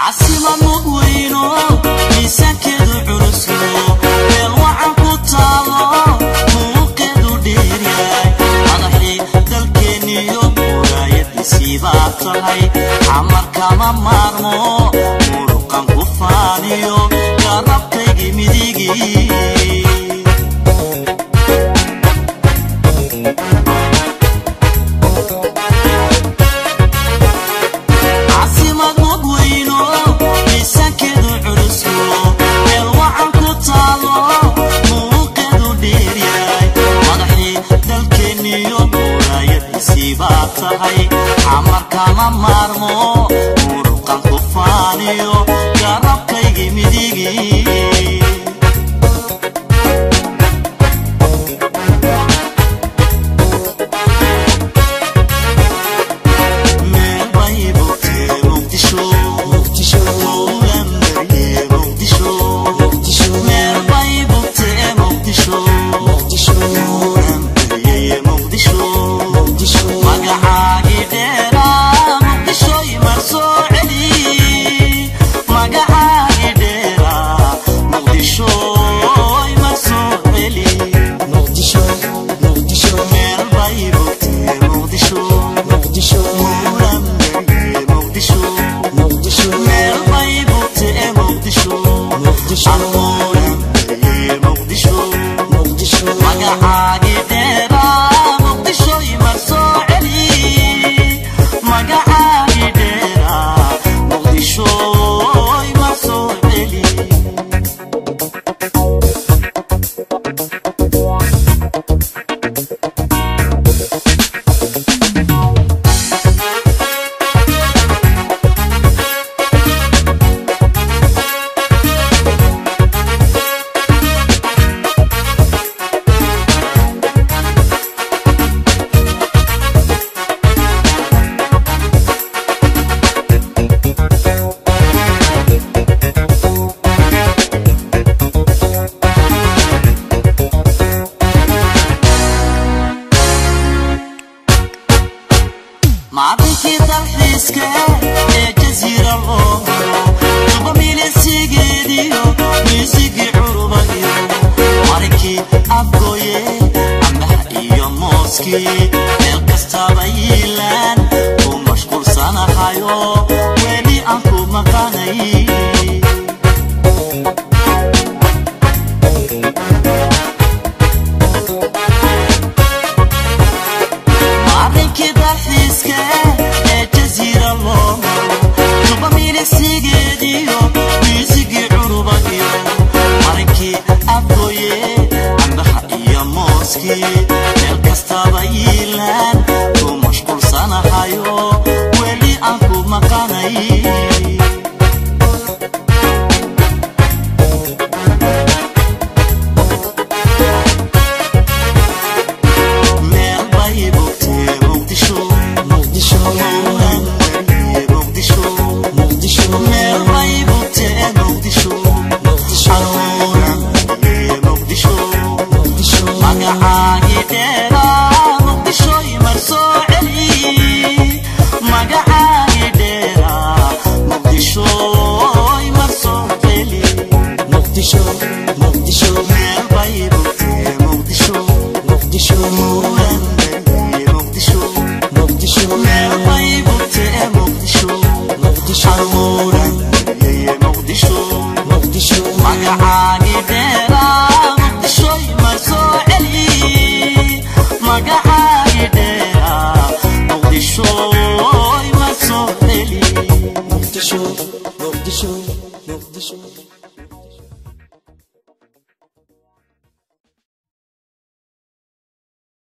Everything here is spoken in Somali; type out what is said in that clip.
Casimad mugweyno miisaankeedu culusyo, meel wacan ku taalo, muuqeedu dheeryahay, madaxii dalkeenniyo muraayadiisii baa tahay. Xamar kama maarmo, muruqan ku faaniyo, garabkaygii midigii. Casimad mugweyno miisaankeedu culusyo, meel wacan ku taalo, muuqeedu dheeryahay, madaxii dalkeenniyo muraayadiisii baa tahay. Xamar kama maarmo, muruqan ku faaniyo, garabkaygii midigii. Meel bay bogtee Muqdisho, Mowlan barye Muqdisho. Meel bay bogtee Muqdisho, Mowlan barye Muqdisho. Magacaagii dheeraa Muqdisho imar soo celi, magacaagii dheeraa Muqdisho imar soo celi. Meel bay bogtee Muqdisho, Mowlan barye Muqdisho. Meel bay bogtee Muqdisho, Mowlan barye Muqdisho. Magacaagii dheeraa Muqdisho imar soo celi, magacaagii dheeraa Muqdisho imar soo celi. Macbinkii dalxiiska ee jasiira loo maro, duba milisigeediyo miisigii curubayo, marinkii Afgooye, cambaha iyo mooskii, meel kastaba yiilaan ku mashquulsanahayo, weli aan ku maqanay. Marinkii dalxiiska ee jasiira loo maro, duba milisigeediyo miisigii curubayo, marinkii Afgooye, cambaha iyo mooskii, meel kastaba yiilaan ku mashquulsanahayo, weli aan ku maqanay. Meel bay bogtee Muqdisho, Mowlan barye Muqdisho. Meel bay bogtee Muqdisho, Mowlan barye Muqdisho. Magacaagii dheeraa Muqdisho imar soo celi, magacaagii dheeraa Muqdisho imar soo celi. Meel bay bogtee Muqdisho, Mowlan barye Muqdisho. Meel bay bogtee Muqdisho, Mowlan barye Muqdisho. Magacaagii dheeraa Muqdisho imar soo celi, magacaagii dheeraa Muqdisho imar soo celi.